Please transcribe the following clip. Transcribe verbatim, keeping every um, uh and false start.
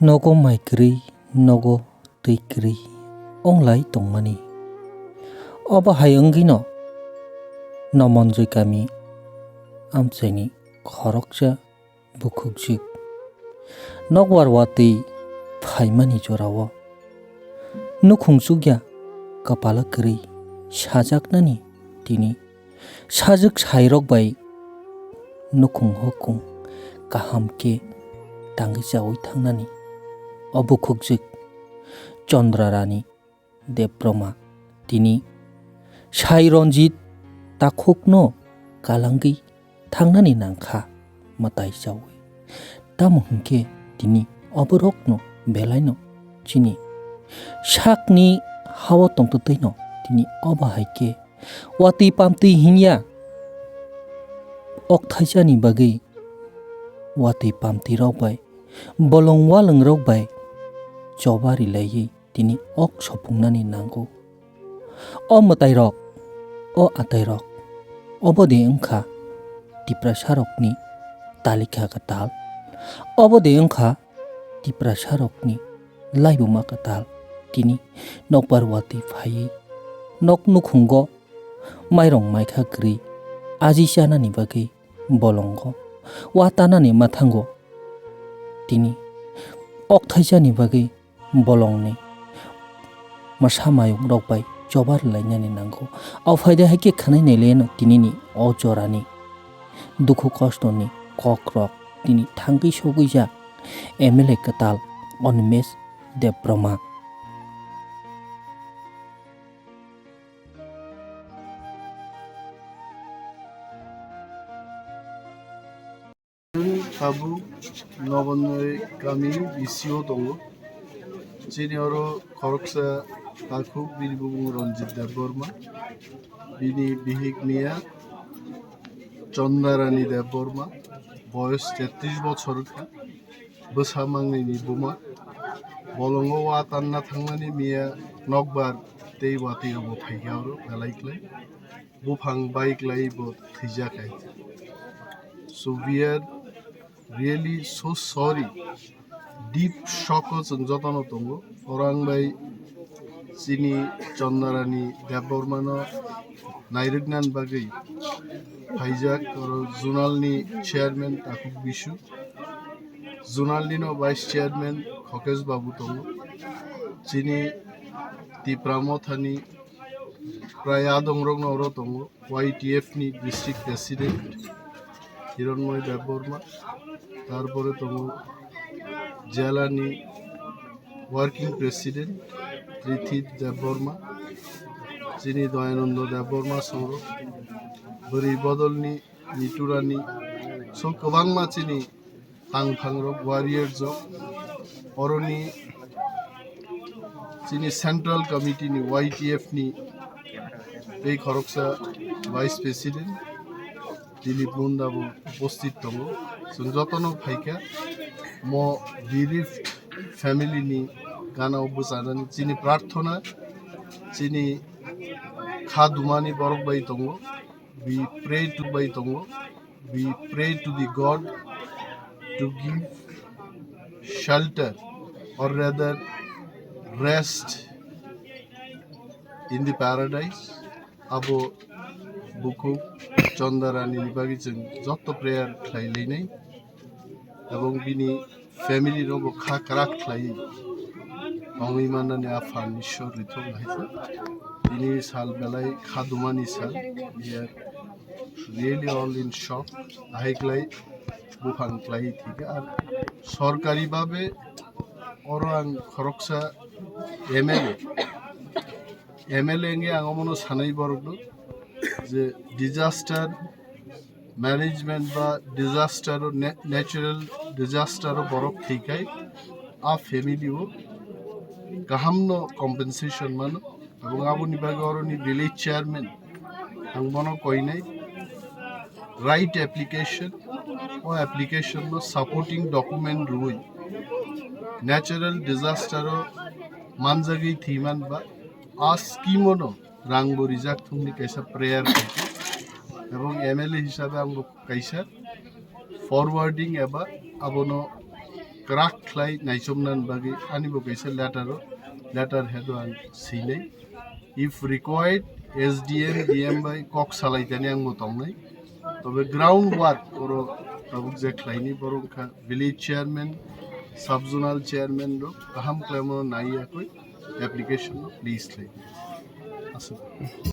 Nogo mai kwrwi, nogo twi kwrwi wng lai tongmani. Obo hai wngwino Nomonjoi kami amchaini khoroksa bukhukjwk nokbar watwi phaimani jorao nukhung chukya kwpala kwrwi sajaknani tini sajwk sairok bai nukhung hokung kaham khe tangwi chaui thangnani o bukhukjwk Chandra Rani Debbarma tini Sai Ranjit takhukno kalangwi thangnani nangkha mwtai chaui. Tamo hwnkhe tini oborokno belaino chini sakni hao tongtwtwino tini obo hai khe watwi pamtwi hinya okthaisani bagwi watwi pamtwirok bai bolong walwngrok bai choba rilaiwi tini ok sopungnani nango. O mwtairok, o atairok, obo de wngkha Tiprasarokni talikha kwtal, obo de wngkha Tiprasarokni laibuma kwtal. Tini nokbar watwi phaiwi nok nukhungo mairong maikha kwrwi aji chanani bagwi bolongo wa tanani mathango tini okthaisani bagwi bolongni mwsa mayungrok bai chobar lainani nango. O phaida hai khe khwnai naileno tinini o jorani dukhu kostoni kokrok tini thangwi sogwijak M L A kwtal Animesh Debbarma. Tabuk Nobonnoi kami B C O tongo. Chini oro khoroksa takhuk, bini bumung Ranjit Debbarma. Bini bihik miya Chandra Rani Debbarma, boyos tetris bochor wngkha. Bwsa mangnini buma. Bolongo wa tanna thangnani miya nokbar tei watwi obo phaikha oro belai klai. Buphang bai klai bo thwijak hai. So we are really so sorry. Deep shock o chwng jotono tongo. Oro ang bai chini Chandra Rani Debbarmano nairwknani bagwi phaijak, oro zonal ni chairman Takhuk Bisu, zonal nino vice chairman Khokesh Babu tongo, chini Tipra Mothani prai adongrokno oro tongo. Y T F ni district president Hiranmoy Debbarma, tarpore tongo jela ni working president Rithi Debbarma, chini Dayananda Debbarma soro, bwrwi bodol ni Niturani, so kwbangma chini tangphangrok, warriors rok, oroni chini central committee ni Y T F ni tei khoroksa vice president Dilip Munda bo upasthit tongo. Chwng jotono phaikha mo bereaved family ni gana o bwchanani chini prarthona, chini kha dumani borok bai tongo. We pray to bai tongo. We pray to the God to give shelter or rather rest in the paradise. Abo bukhuk Chandra Rani ni bagwi chwng jotto prayer khlai lainai. Ebong bini family rok bo kha kwrak khlai tongwi mannani a phan Ishwar rithok hai khe. Bini sal belai kha dumani sal. We are really all in shock. Ahai klai buphang klai thike ar sorkari babe oro ang khoroksa M L A, M L A wngwi ang omono sanai borok do je disaster management ba disaster o na-, natural disaster o borok thwikhai a family o kahamno compensation mano. Ebong aboni bagwi oroni village chairman ang bono koinai right application, o application no supporting document rwui natural disaster o manjagwi thwiman ba a scheme o no rang bo rijak thungni kaisa prayer khaikhe. Ebong M L A hisabe ang bo kaisa forwarding eba abono kwrak khlai naichomna bagwi ani bo kaisa letter o, letter head o ang swinai. If required, S D M, D M bai kok salai tani ang bo tongnai. Tobe ground work oro tabuk je khlaini borok kha village chairman, sub zonal chairman rok kaham khlaimo nai yakwi application rok please khlai. Aswk.